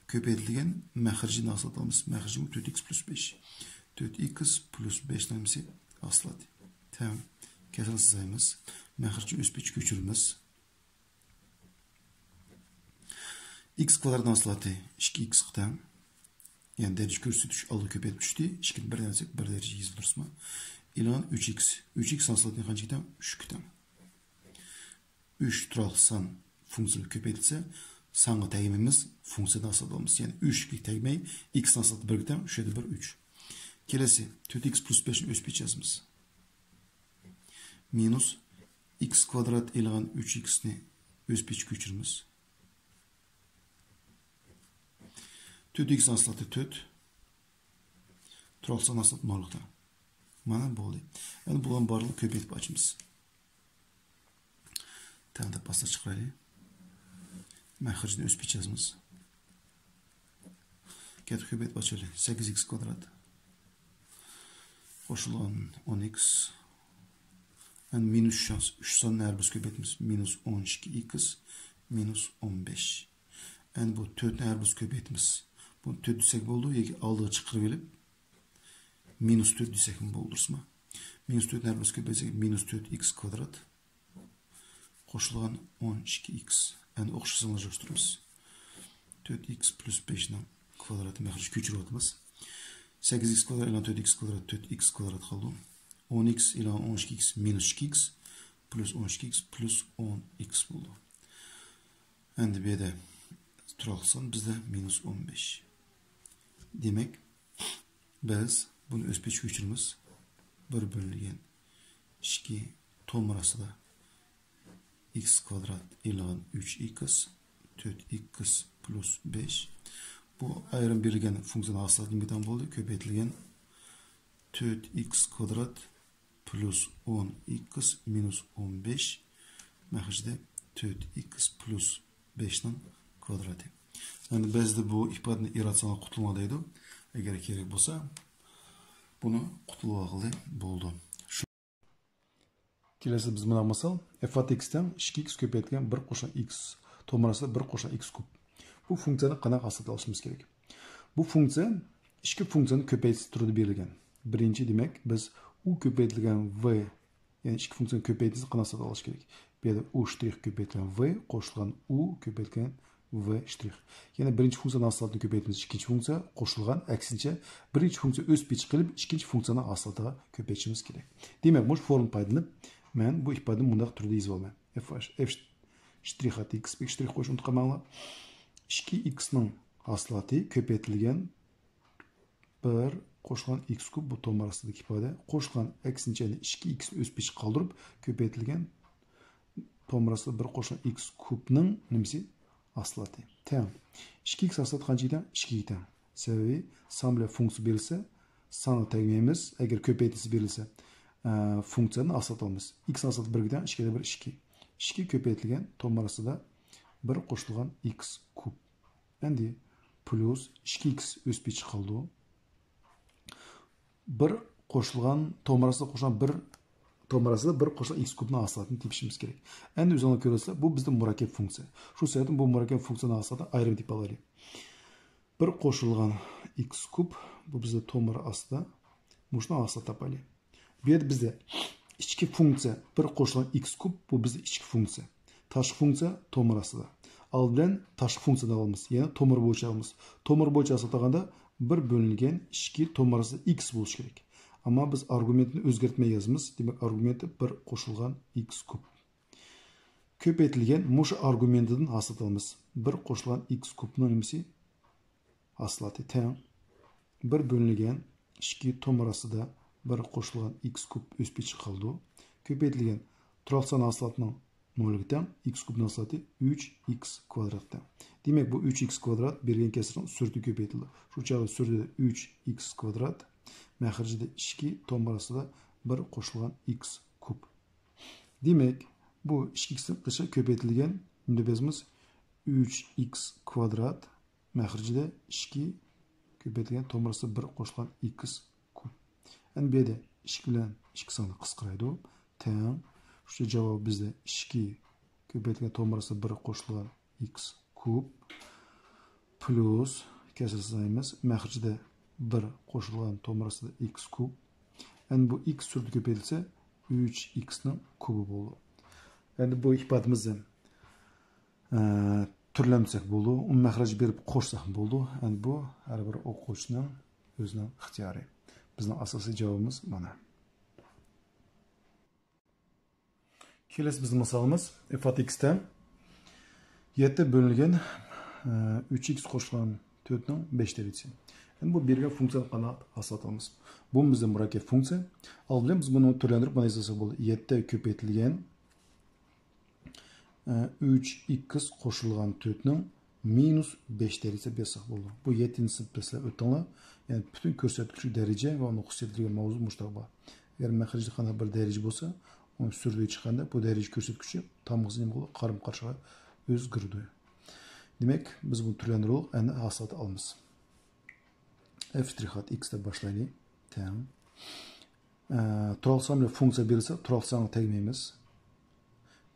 كۆپەيتىلگەن مەخرىجىنى ھاسىلات ئالىمىز. مەخرىجىمۇ تۆت ئىكس پلۇس بەش. تۆت ئىكس پلۇس بەش نېمىسى؟ ھاسىلاتى. تەڭ. كەسرىنى سىزايمىز. مەخرىجنى ئۆز پېتىگە كۆچۈرىمىز. ئىكس كۋادراتنىڭ ھاسىلاتى ئىككى ئىكسقا تەڭ. يەنى دەرىجە كۆرسىتىش ئالدىغا كۆپەيتىپ چۈشتى. ئىككىنى بىر دەرىجە، بىر دەرىجە يېزىپ تۇرسىمۇ؟ ئېلىنغان ئۈچ ئىكس. ئۈچ ئىكس ھاسىلاتى قانچىكى تەڭ؟ ئۈچكە تەڭ. ئۈچ تۇراقلىق سان فۇنكسىيەلىرى كۆپەيتىلسە، سانغا تەگمەيمىز، فۇنكسىيەدىن ھاسىلات ئالىمىز. يەنى ئۈچكە تەگمەي، ئىكسنىڭ ھاسىلاتى بىرگە تەڭ، ئۈچ يەردە بىر، ئۈچ. كېلەسى، تۆت ئىكس پلۇس بەشنى ئۆز پېتى يازىمىز. مىنۇس ئىكس كۋادرات ئېلىنغان ئۈچ ئىكسنى ئۆز پېتىگە كۆچۈرىمىز. تۆت ئىكس ھاسىلاتى تۆت. تۇراقلىق سان ھاسىلاتى نولغا تەڭ. مانا بولدى. ئەمدى بۇلارنى بارلىقىنى كۆپەيتىپ ئاچىمىز. تەڭ دەپ ئاستا چىقىرايلى. مەخرىجنى ئۆز پېتى يازىمىز. كەتتى، كۆپەيتىپ ئاچايلى. سەككىز ئىكس كۋادرات. قوشۇلغان ئون ئىكس. ئەمدى مىنۇس ئۈچ، ئۈچ ساننى ھەر بىرسى كۆپەيتىمىز. مىنۇس ئون ئىككى ئىكس، مىنۇس ئون بەش. ئەمدى بۇ تۆتنى ھەر بىرسى كۆپەيتىمىز. بۇنى تۆت دېسەك بولىدۇ، ياكى ئالدىغا چىقىرىۋېلىپ، مىنۇس تۆت دېسەكمۇ بولىدۇ، دۇرۇسمۇ؟ مىنۇس تۆتنى ھەر بىرسى كۆپەيتسەك، مىنۇس تۆت ئىكس كۋادرات. قوشۇلغان ئون ئىككى ئىكس. ئەمدى ئوخشاش سانلارغا ئايرىشتۇرىمىز. تۆت ئىكس پلۇس بەشنىڭ كۋادراتى مەخرىجگە كۆچۈرۈۋاتىمىز. سەككىز ئىكس كۋادرات ئېلان تۆت ئىكس كۋادرات، تۆت ئىكس كۋادرات قالىدۇ. ئون ئىكس ئېلان ئون ئىككى ئىكس مىنۇس ئىككى ئىكس پلۇس ئون ئىككى ئىكس پلۇس ئون ئىكس بولىدۇ. ئەمدى بۇ يەردە تۇراقلىق سان بىزدە مىنۇس ئون بەش. دېمەك، بىز بۇنى ئۆز پېتىگە كۆچۈرىمىز. بىر بۆلۈنگەن ئىككى تومۇر ئاستىدا ئىكس كۋادرات ئېلىنغان ئۈچ ئىكس، تۆت ئىكس پلۇس بەش. بۇ ئايرىم بېرىلگەن فۇنكسىيەنىڭ ھاسىلاتى نېمە تەڭ بولدى؟ كۆپەيتىلگەن تۆت ئىكس كۋادرات پلۇس ئون ئىكس مىنۇس ئون بەش. مەخرىجدە تۆت ئىكس پلۇس بەشنىڭ كۋادراتى. يەنى بەزىدە بۇ ئىپادىنى ئېراتساڭلار قۇتۇلما دەيدۇ. ئەگەر كېرەك بولسا، بۇنى قۇتۇلۇۋالغىلى بولىدۇ. شۇ. كېلەسىدە بىز مۇنداق مىسال، ئېف ئات ئىكس تەڭ ئىككى ئىكس كۆپەيتىلگەن بىر قوشۇلغان ئىكس تومۇر ئاستىدا بىر قوشۇلغان ئىكس كۇب. بۇ فۇنكسىيەنى قانداق ھاسىلات ئالىشىمىز كېرەك؟ بۇ فۇنكسىيە ئىككى فۇنكسىيەنى كۆپەيتىش تۈرىدە بېرىلگەن. بىرىنچى، دېمەك، بىز ئۇ كۆپەيتىلگەن ۋ، يەنى ئىككى فۇنكسىيەنى كۆپەيتىش قانداق ھاسىلات ئالىش كېرەك؟ بۇ يەردە ئۇ شترىخ كۆپەيتىلگەن ۋ قوشۇلغان ئۇ كۆپەيتىلگەن ۋ شترىخ. يەنى بىرىنچى فۇنكسىيەنىڭ ھاسىلاتىنى كۆپەيتىمىز ئىككىنچى فۇنكسىيە قوشۇلغان، ئەكسىچە بىرىنچى فۇنكسىيە ئۆز پېتى قىلىپ ئىككىنچى فۇنكسىيەنىڭ ھاسىلاتىغا كۆپەيتىشىمىز كېرەك. دېمەك، مۇشۇ فورمىدىن پايدىلىنىپ مەن بۇ ئىپادىنى مۇنداق تۈردە يېزىپ ئالىمەن. F، F شترىخ ئاتى x، بىك شترىخ قويۇشنى ئۇنتۇپ قالماڭلار. ئىككى ئىكسنىڭ ھاسىلاتى كۆپەيتىلگەن بىر قوشۇلغان ئىكس كۇب، بۇ تومۇر ئاستىدىكى ئىپادە. قوشۇلغان ئەكسىچە ئىككى ئىكسنى ئۆز پېتى قالدۇرۇپ، كۆپەيتىلگەن تومۇر ئاستىدا بىر قوشۇلغان ئىكس كۇبنىڭ نېمىسى؟ ھاسىلاتى. تەڭ. ئىككى ئىكس ھاسىلاتى قانچىگە تەڭ؟ ئىككىگە تەڭ. سەۋەبى سان بىلەن فۇنكسىيە بېرىلسە، سانغا تەگمەيمىز. ئەگەر كۆپەيتىلسە بېرىلسە، ئە، فۇنكسىيەدىن ھاسىلات ئالىمىز. ئىكس ھاسىلاتى بىرگە تەڭ، ئىككىگە بىر، ئىككى. ئىككى كۆپەيتىلگەن تومۇر ئاستىدا بىر قوشۇلغان ئىكس كۇب. ئەمدى پليۇس ئىككى ئىكس ئۆز پېتى قالدى. بىر قوشۇلغان، تومۇر ئاستىدا قوشۇلغان بىر، تومۇر ئاستىدا بىر قوشۇلغان ئىكس كۇبنىڭ ھاسىلاتىنى تېپىشىمىز كېرەك. ئەمدى ئۆزۈڭلار كۆرۈۋاتىسىلەر، بۇ بىزدە مۇرەككەپ فۇنكسىيە. شۇ سەۋەبتىن بۇ مۇرەككەپ فۇنكسىيەنىڭ ھاسىلاتىنى ئايرىم تېپىپ ئالايلى. بىر قوشۇلغان ئىكس كۇب، بۇ بىزدە تومۇر ئاستىدا، مۇشۇنىڭ ھاسىلاتىنى تاپايلى. بۇ يەردە بىزدە ئىچكى فۇنكسىيە بىر قوشۇلغان ئىكس كۇب، بۇ بىزدە ئىچكى فۇنكسىيە. تاشقى فۇنكسىيە تومۇر ئاستىدا. ئالدى بىلەن تاشقى فۇنكسىيەنى ئالىمىز، يەنى تومۇر بويىچە ئالىمىز. تومۇر بويىچە ھاسىلات ئالغاندا بىر بۆلۈنگەن ئىككى تومۇر ئاستىدا ئىكس بولۇشى كېرەك. ئەمما بىز ئارگۇمېنتنى ئۆزگەرتمەي يازىمىز، دېمەك ئارگۇمېنتى بىر قوشۇلغان ئىكس كۇب. كۆپەيتىلگەن مۇشۇ ئارگۇمېنتىدىن ھاسىلات ئالىمىز. بىر قوشۇلغان ئىكس كۇبنىڭ نېمىسى؟ ھاسىلاتى تەڭ بىر بۆلۈنگەن ئىككى تومۇر ئاستىدا بىر قوشۇلغان ئىكس كۇب ئۆز پېتى قالىدۇ. كۆپەيتىلگەن تۇراقلىق سان ھاسىلاتىنىڭ نولىغا تەڭ، ئىكس كۇبنىڭ ھاسىلاتى ئۈچ ئىكس كۋادراتقا تەڭ. دېمەك، بۇ ئۈچ ئىكس كۋادرات بەرگەن كەسىرنىڭ سۈرىتى كۆپەيتىلدى. شۇ چاغدا سۈرىتى ئۈچ ئىكس كۋادرات، مەخرىجىدە ئىككى تومۇر ئاستىدا بىر قوشۇلغان ئىكس كۇب. دېمەك، بۇ ئىككى ئىكسنى قىلىشقا كۆپەيتىلگەن، نېمە دەپ يازىمىز؟ ئۈچ ئىكس كۋادرات مەخرىجىدە ئىككى كۆپەيتىلگەن تومۇر ئاستىدا بىر قوشۇلغان ئىكس كۇب. ئەمدى بۇ يەردە ئىككى بىلەن ئىككى سانى قىسقىرايدۇ. تەڭ. شۇ جاۋابى بىزدە ئىككى كۆپەيتىلگەن تومۇر ئاستىدا بىر قوشۇلغان ئىكس كۇب پليۇس كەسىر سىزايمىز. مەخرىجىدە بىر قوشۇلغان تومۇر ئاستىدا ئىكس كۇب. ئەمدى بۇ ئىكس سۈرىتى كۆپەيتىلسە ئۈچ ئىكسنىڭ كۇبى بولىدۇ. ئەمدى بۇ ئىپادىمىزنى، ئە، تۈرلەندۈرسەك بولىدۇ. ئۇ مەخرەج بېرىپ قوشساق بولىدۇ. ئەمدى بۇ ھەر بىر ئوقۇغۇچىنىڭ ئۆزىنىڭ ئىختىيارى. بىزنىڭ ئاساسىي جاۋابىمىز مانا. كېلەسى بىزنىڭ مىسالىمىز ئىپادە ئىكس تەڭ يەتتە بۆلۈنگەن، ئە، ئۈچ ئىكس قوشۇلغان تۆتنىڭ بەش دەرىجىسى. يەنى بۇ بەرگەن فۇنكسىيەنى قانداق ھاسىلات ئالىمىز؟ بۇ بىزدە مۇرەككەپ فۇنكسىيە. ئالدى بىلەن بىز بۇنى تۆلەندۈرۈپ مانا يازساق بولىدۇ. يەتتە كۆپەيتىلگەن، ئە، ئۈچ ئىكس قوشۇلغان تۆتنىڭ مىنۇس بەش دەرىجىسى دەپ يازساق بولىدۇ. بۇ يەتتىنچى سىنىپتا سىلەر ئۆتتۈڭلار. يەنى پۈتۈن كۆرسەتكۈچلۈك دەرىجە ۋە ئۇنىڭ خۇسۇسىيەتلىرىگە ماۋزۇ مۇشۇنداق بار. ئەگەر مەخرىجدە قانداق بىر دەرىجە بولسا، ئۇنى سۈرىدە چىققاندا بۇ دەرىجە كۆرسەتكۈچى تامغىسى نېمە بولىدۇ؟ قارىمۇ قارشىغا ئۆزگىرىدۇ. دېمەك، بىز بۇنى تۈرلەندۈرۈپ ئەمدى ھاسىلاتنى ئالىمىز. ئېف شترىخ ئات ئىكس دەپ باشلايلى. تەڭ. ئە، تۇراقلىق سان بىلەن فۇنكسىيە بېرىلسە، تۇراقلىق سانغا تەگمەيمىز.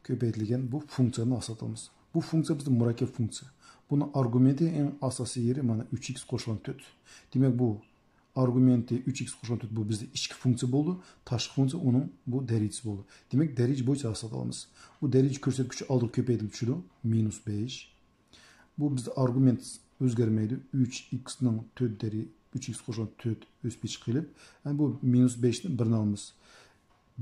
كۆپەيتىلگەن بۇ فۇنكسىيەدىن ھاسىلات ئالىمىز. بۇ فۇنكسىيە بىزدە مۇرەككەپ فۇنكسىيە. بۇنىڭ ئارگۇمېنتى ئەڭ ئاساسىي يېرى مانا ئۈچ ئىكس قوشۇلغان تۆت. دېمەك، بۇ ئارگۇمېنتى ئۈچ ئىكس قوشۇلغان تۆت، بۇ بىزدە ئىچكى فۇنكسىيە بولىدۇ. تاشقى فۇنكسىيە ئۇنىڭ بۇ دەرىجىسى بولىدۇ. دېمەك، دەرىجە بويىچە ھاسىلات ئالىمىز. بۇ دەرىجە كۆرسەتكۈچى ئالدىغا كۆپەيتىلىپ چۈشىدۇ. مىنۇس بەش. بۇ بىزدە ئارگۇمېنت ئۆزگەرمەيدۇ. ئۈچ ئىكسنىڭ تۆت دەرىجە، ئۈچ ئىكس قوشۇلغان تۆت ئۆز پېتى قېلىپ، ھەم بۇ مىنۇس بەشتىن بىرنى ئالىمىز.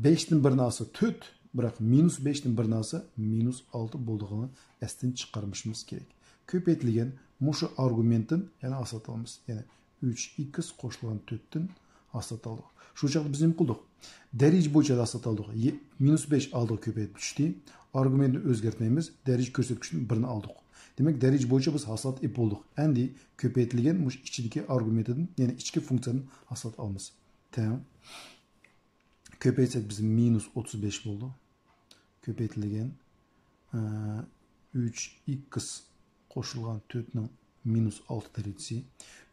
بەشتىن بىرنى ئالسا تۆت، بىراق مىنۇس بەشتىن بىرنى ئالسا مىنۇس ئالتە بولىدىغىنىنى ئەستىن چىقارمىشىمىز كېرەك. كۆپەيتىلگەن مۇشۇ ئارگۇمېنتتىن يەنە ھاسىلات ئالىمىز. يەنى ئۈچ ئىكس قوشۇلغان تۆتتىن ھاسىلات ئالدۇق. شۇ چاغدا بىز نېمە قىلدۇق؟ دەرىجە بويىچە ھاسىلات ئالدۇق. يە-، مىنۇس بەش ئالدىغا كۆپەيتىپ چۈشتى. ئارگۇمېنتنى ئۆزگەرتمەيمىز. دەرىجە كۆرسەتكۈچىدىن بىرنى ئالدۇق. دېمەك، دەرىجە بويىچە بىز ھاسىلات ئېلىپ بولدۇق. ئەمدى كۆپەيتىلگەن مۇشۇ ئىچىدىكى ئارگۇمېنتىدىن، يەنى ئىچكى فۇنكسىيەدىن ھاسىلات ئالىمىز. تەڭ. كۆپەيتسەك بىز مىنۇس ئوتتۇز بەش بولىدۇ. كۆپەيتىلگەن، ئە، ئۈچ ئىكس قوشۇلغان تۆتنىڭ مىنۇس ئالتە دەرىجىسى.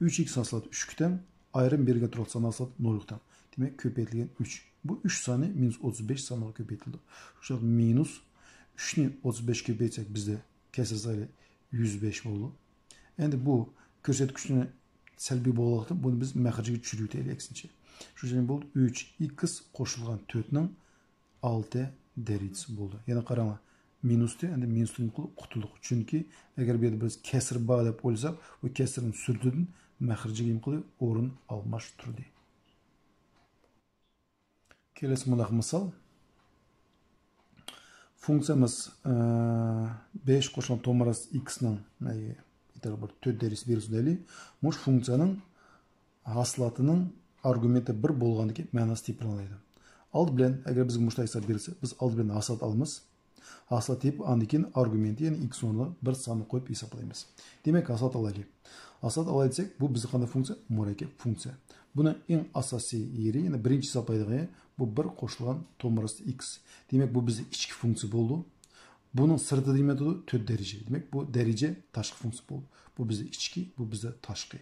ئۈچ ئىكس ھاسىلاتى ئۈچكە تەڭ، ئايرىم بېرىلگەن تۇراقلىق سان ھاسىلاتى نولغا تەڭ. دېمەك، كۆپەيتىلگەن ئۈچ. بۇ ئۈچ سانى مىنۇس ئوتتۇز بەش سانىغا كۆپەيتىلدى. شۇ مىنۇس ئۈچنى ئوتتۇز بەشكە كۆپەيتسەك، بىزدە كەسىر سايلى يۈز بەش بولىدۇ. ئەمدى بۇ كۆرسەتكۈچنى سەلبىي بولغانلىقتىن، بۇنى بىز مەخرىجگە چۈشۈرۈۋېتەيلى، ئەكسىنچە. شۇ جايدىن بولدى، ئۈچ ئىكس قوشۇلغان تۆتنىڭ ئالتە دەرىجىسى بولدى. يەنە قاراڭلار، مىنۇستى، ئەمدى مىنۇستىن قۇتۇلدۇق. چۈنكى ئەگەر بۇ يەردە بىز كەسىر بار دەپ ئويلىساق، بۇ كەسىرنىڭ سۈرىتىدىن مەخرىجىگە نېمە قىلدى؟ ئورۇن ئالماشتۇردى. كېلەسى مۇنداق مىسال. فۇنكسىيەمىز، ئە، بەش قوشۇلغان تومۇر ئاستى ئىكسنىڭ، ئە، بىر تۆت دەرىجىسى بېرىلسۇن دەيلى. مۇشۇ فۇنكسىيەنىڭ ھاسىلاتىنىڭ ئارگۇمېنتى بىر بولغاندىكىن مەناسى تېپىلىنالايدۇ. ئالدى بىلەن، ئەگەر بىزگە مۇشۇنداق ھېساب بېرىلسە، بىز ئالدى بىلەن ھاسىلات ئالىمىز. ھاسىلات تېپىپ، ئاندىن كېيىن ئارگۇمېنتى، يەنى ئىكس ئورنىغا بىر ساننى قويۇپ ھېسابلايمىز. دېمەك، ھاسىلات ئالايلى. ھاسىلات ئالاي دېسەك، بۇ بىزگە قانداق فۇنكسىيە؟ مۇرەككەپ فۇنكسىيە. بۇنىڭ ئەڭ ئاساسىي يېرى، يەنى بىرىنچى ھېسابلايدىغىنى، بۇ بىر قوشۇلغان تومۇر ئاستى ئىكس. دېمەك، بۇ بىزدە ئىچكى فۇنكسىيە بولىدۇ. بۇنىڭ سىرتىدا نېمە تۇرىدۇ؟ تۆت دەرىجە. دېمەك، بۇ دەرىجە تاشقى فۇنكسىيە بولدى. بۇ بىزدە ئىچكى، بۇ بىزدە تاشقى.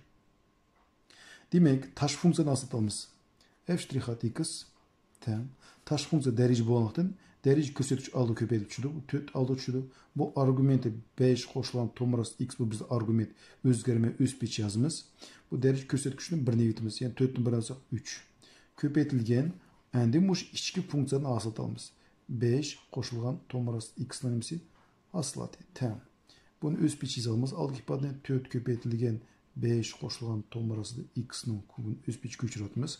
دېمەك، تاشقى فۇنكسىيەنى ھاسىلات ئالىمىز. ئېف شترىخ ئىكس تەڭ. تاشقى فۇنكسىيە دەرىجە بولغانلىقتىن، دەرىجە كۆرسەتكۈچ ئالدىغا كۆپەيتىپ چۈشىدۇ. بۇ تۆت ئالدىغا چۈشىدۇ. بۇ ئارگۇمېنتى بەش قوشۇلغان تومۇر ئاستى ئىكس، بۇ بىزدە ئارگۇمېنت ئۆزگەرمەي ئۆز پېتىچە يازىمىز. بۇ دەرىجە كۆرسەتكۈچنى بىرنى ئېلىۋېتىمىز. يەنى تۆتتىن بىرنى ئالساق ئۈچ. كۆپەيتىلگەن، ئەمدى مۇشۇ ئىچكى فۇنكسىيەنى ھاسىلات ئالىمىز. بەش قوشۇلغان تومۇر ئاستى ئىكسنىڭ نېمىسى؟ ھاسىلاتى تەڭ. بۇنى ئۆز پېتىچە يېزىۋالىمىز. ئالدىكى ئىپادىنى تۆت كۆپەيتىلگەن بەش قوشۇلغان تومۇر ئاستىدا ئىكسنىڭ كۇبىنى ئۆز پېتىچە كۆچۈرۈۋاتىمىز.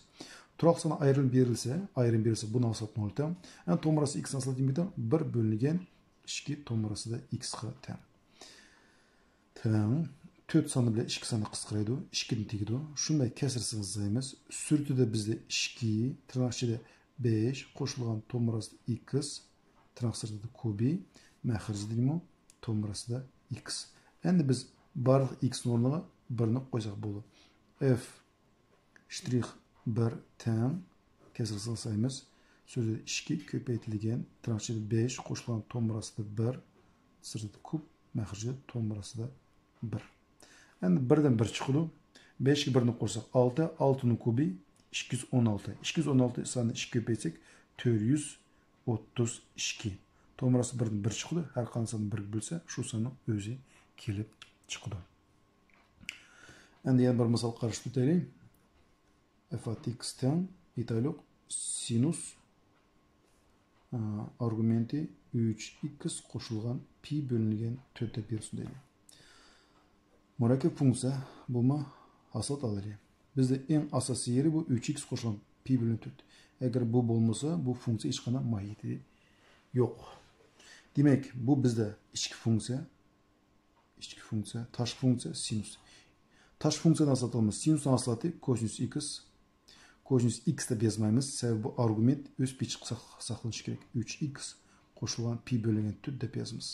تۇراقلىق سان ئايرىم بېرىلسە، ئايرىم بېرىلسە، بۇنىڭ ھاسىلاتى نول تەڭ. يەنى تومۇر ئاستى ئىكسنىڭ ھاسىلاتى نېمە تەڭ؟ بىر بۆلۈنگەن ئىككى تومۇر ئاستىدا ئىكسقا تەڭ. تەڭ. تۆت سانى بىلەن ئىككى سانى قىسقىرايدۇ، ئىككىدىن تېگىدۇ. شۇنى كەسىرسىز يازىمىز. سۈرىتىدە بىزدە ئىككى، تىرناق ئىچىدە بەش قوشۇلغان تومۇر ئاستى ئىكس، تىرناق سىرتىدا كۇبى، مەخرىجىدىمۇ تومۇر ئاستىدا ئىكس. ئەمدى بىز بارلىق ئىكس ئورنىغا بىرنى قويساق بولىدۇ. ئېف شترىخ بىر تەڭ، كەسىرسىز يازىمىز. سۈرىتىدە ئىككى كۆپەيتىلگەن، تىرناق ئىچىدە بەش قوشۇلغان تومۇر ئاستىدا بىر، سىرتىدا كۇب، مەخرىجى تومۇر ئاستىدا بىر. ئەمدى بىردىن بىر چىقىدۇ. بەشكە بىرنى قوشساق ئالتە، ئالتىنىڭ كۇبى ئىككى يۈز ئون ئالتە. ئىككى يۈز ئون ئالتە ساننى ئىككىگە كۆپەيتسەك، تۆت يۈز ئوتتۇز ئىككى. تومۇر ئاستى بىردىن بىر چىقىدۇ. ھەر قانداق ساننى بىرگە بۆلسە، شۇ ساننىڭ ئۆزى كېلىپ چىقىدۇ. ئەمدى يەنە بىر مىسال قارىشىپ ئۆتەيلى. ئېف ئات ئىكس تەڭ، ئېيتايلۇق، سىنۇس، ئا، ئارگۇمېنتى ئۈچ ئىكس قوشۇلغان پى بۆلۈنگەن تۆت دەپ بېرىلسۇن دەيلى. مۇرەككەپ فۇنكسىيە، بۇمۇ ھاسىلات ئالايلى. بىزدە ئەڭ ئاساسىي يېرى بۇ ئۈچ ئىكس قوشۇلغان پى بۆلۈنگەن تۆت. ئەگەر بۇ بولمىسا، بۇ فۇنكسىيە ھېچقانداق ماھىيىتى يوق. دېمەك، بۇ بىزدە ئىچكى فۇنكسىيە، ئىچكى فۇنكسىيە، تاشقى فۇنكسىيە، سىنۇس. تاشقى فۇنكسىيەنى ھاسىلات قىلىمىز. سىنۇسنىڭ ھاسىلاتى كوسىنۇس ئىكس. كوسىنۇس ئىكس دەپ يازمايمىز، سەۋەبى بۇ ئارگۇمېنت ئۆز پېتىچە ساق-، ساقلىنىشى كېرەك. ئۈچ ئىكس قوشۇلغان پى بۆلۈنگەن تۆت دەپ يازىمىز.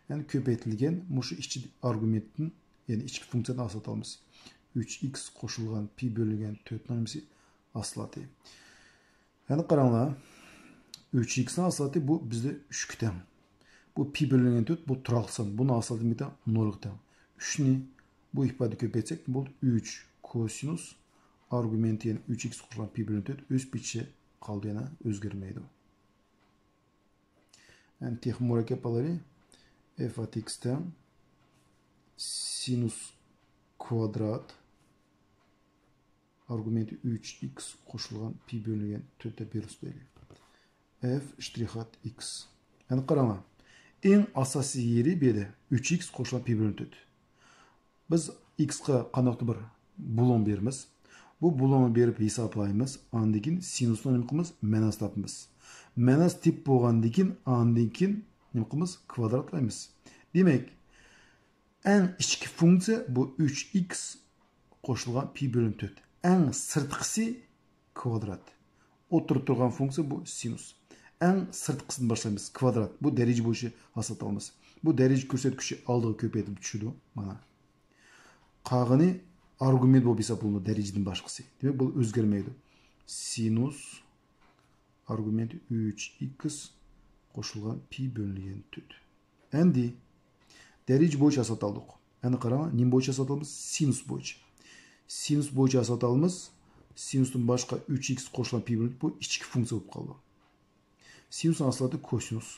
يەنى كۆپەيتىلگەن مۇشۇ ئىچكى ئارگۇمېنتتىن، يەنى ئىچكى فۇنكسىيەدىن ھاسىلات ئالىمىز. ئۈچ ئىكس قوشۇلغان پى بۆلۈنگەن تۆتنىڭ نېمىسى؟ ھاسىلاتى. يەنە قاراڭلار، ئۈچ ئىكسنىڭ ھاسىلاتى بۇ بىزدە ئۈچكە تەڭ. بۇ پى بۆلۈنگەن تۆت، بۇ تۇراقلىق سان. بۇنىڭ ھاسىلاتى نېمىگە تەڭ؟ نولغا تەڭ. ئۈچنى بۇ ئىپادە كۆپەيتسەك، بولدى ئۈچ كوسىنۇس ئارگۇمېنتى، يەنى ئۈچ ئىكس قوشۇلغان پى بۆلۈنگەن تۆت ئۆز پېتىچە قالدى، يەنە ئۆزگەرمەيدۇ. يەنى تېخى مۇرەككەپ ئالايلى. ئېف ئات ئىكس تەڭ سىنۇس كۋادرات ئارگۇمېنتى ئۈچ ئىكس قوشۇلغان پى بۆلۈنگەن تۆت دەپ بېرىلسۇن دەيلى. ئېف شترىخ ئات ئىكس. يەنى قاراڭلار. ئەڭ ئاساسىي يېرى بۇ يەردە ئۈچ ئىكس قوشۇلغان پى بۆلۈنگەن تۆت. بىز ئىكسقا قانداقتۇر بىر بۇلۇڭ بېرىمىز. بۇ بۇلۇڭنى بېرىپ ھېسابلايمىز. ئاندىن كېيىن سىنۇسنى نېمە قىلىمىز؟ مەناس تاپىمىز. مەناس تېپىپ بولغاندىن كېيىن، ئاندىن كېيىن نېمە قىلىمىز؟ كۋادراتلايمىز. دېمەك، ئەڭ ئىچكى فۇنكسىيە بۇ ئۈچ ئىكس قوشۇلغان پى بۆلۈم تۆت. ئەڭ سىرتقىسى كۋادرات. ئوتتۇرىدا تۇرغان فۇنكسىيە بۇ سىنۇس. ئەڭ سىرتقىسىدىن باشلايمىز. كۋادرات. بۇ دەرىجە بويىچە ھاسىلات ئالىمىز. بۇ دەرىجە كۆرسەتكۈچى ئالدىغا كۆپەيتىپ چۈشىدۇ. مانا. قالغىنى ئارگۇمېنت بولۇپ ھېسابلىنىدۇ، دەرىجىدىن باشقىسى. دېمەك، بۇ ئۆزگەرمەيدۇ. سىنۇس ئارگۇمېنت ئۈچ ئىكس قوشۇلغان پى بۆلۈنگەن تۆت. ئەمدى دەرىجە بويىچە ھاسىلات ئالدۇق. ئەمدى قاراڭ، نېمە بويىچە ھاسىلات ئالىمىز؟ سىنۇس بويىچە. سىنۇس بويىچە ھاسىلات ئالىمىز. سىنۇستىن باشقا ئۈچ ئىكس قوشۇلغان پى بۆلۈنگەن تۆت، بۇ ئىچكى فۇنكسىيە بولۇپ قالىدۇ. سىنۇسنىڭ ھاسىلاتى كوسىنۇس.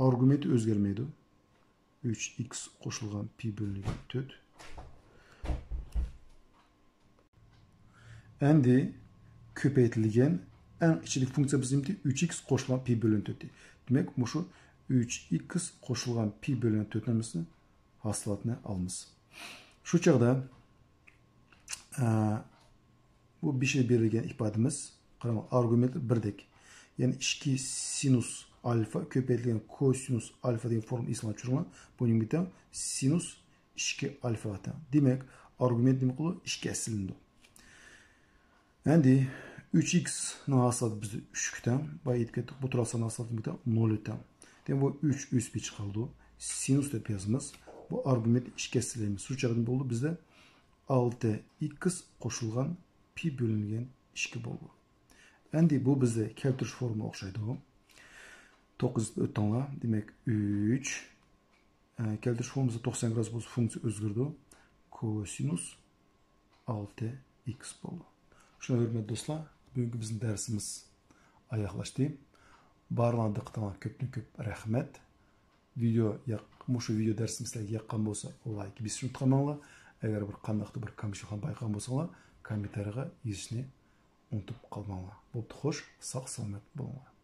ئارگۇمېنتى ئۆزگەرمەيدۇ. ئۈچ ئىكس قوشۇلغان پى بۆلۈنگەن تۆت. ئەمدى كۆپەيتىلگەن ئەڭ ئىچىدىكى فۇنكسىيە بىزنىڭكى ئۈچ ئىكس قوشۇلغان پى بۆلۈنگەن تۆت. دېمەك، مۇشۇ ئۈچ ئىكس قوشۇلغان پى بۆلۈنگەن تۆتنىڭ ھەممىسى ھاسىلاتنى ئالىمىز. شۇ چاغدا، ئە، بۇ بېشىدا بېرىلگەن ئىپادىمىز، قاراڭ، ئارگۇمېنتلار بىردەك. يەنى ئىككى سىنۇس ئالفا كۆپەيتىلگەن كوسىنۇس ئالفا دېگەن فورمۇلا ئېسىڭلارغا چۈشۈرۈڭلار. بۇ نېمىگە تەڭ؟ سىنۇس ئىككى ئالفاغا تەڭ. دېمەك، ئارگۇمېنت نېمە قىلىدۇ؟ ئىككىگە ئەسلىنىدۇ. ئەمدى ئۈچ ئىكسنىڭ ھاسىلاتى بىزدە ئۈچكە تەڭ. بايا ئېيتىپ كەتتۇق، بۇ تۇراق ساننىڭ ھاسىلاتى نېمىگە تەڭ؟ نۆلگە تەڭ. دېمەك، بۇ ئۈچ ئۆسۈپ چىقىدۇ. سىنۇس دەپ يازىمىز. بۇ ئارگۇمېنت ئىككىگە ئەسلىمەيمىز. شۇ چاغدا نېمە بولدى؟ بىزدە ئالتە ئىكس قوشۇلغان پى بۆلۈنگەن ئىككى بولدى. ئەمدى بۇ بىزدە كەلتۈرۈش فورمۇلا ئوخشايدۇ. توققۇز ئۆتۈڭلار. دېمەك، ئۈچ، ئە، كەلتۈرۈش فورمۇلىسى توقسان گرادۇس بولسا، فۇنكسىيە ئۆزگىرىدۇ. كوسىنۇس ئالتە ئىكس بولدى. شۇڭا، ھۆرمەتلىك دوستلار، بۈگۈنكى بىزنىڭ دەرسىمىز ئاياغلاشتى. بارلىقىڭلارغا دىققىتىڭلارغا كۆپتىن كۆپ رەھمەت. ۋىدېئو ياق-، مۇشۇ ۋىدېئو دەرسىمىز سىلەرگە ياققان بولسا، لايك بېسىشنى ئۇنتۇپ قالماڭلار. ئەگەر بىر قانداقتۇر بىر كامچىلىقنى بايقىغان بولساڭلار، كوممېنتارىيغا يېزىشنى ئۇنتۇپ قالماڭلار. بوپتۇ، خوش، ساق-سالامەت بولۇڭلار.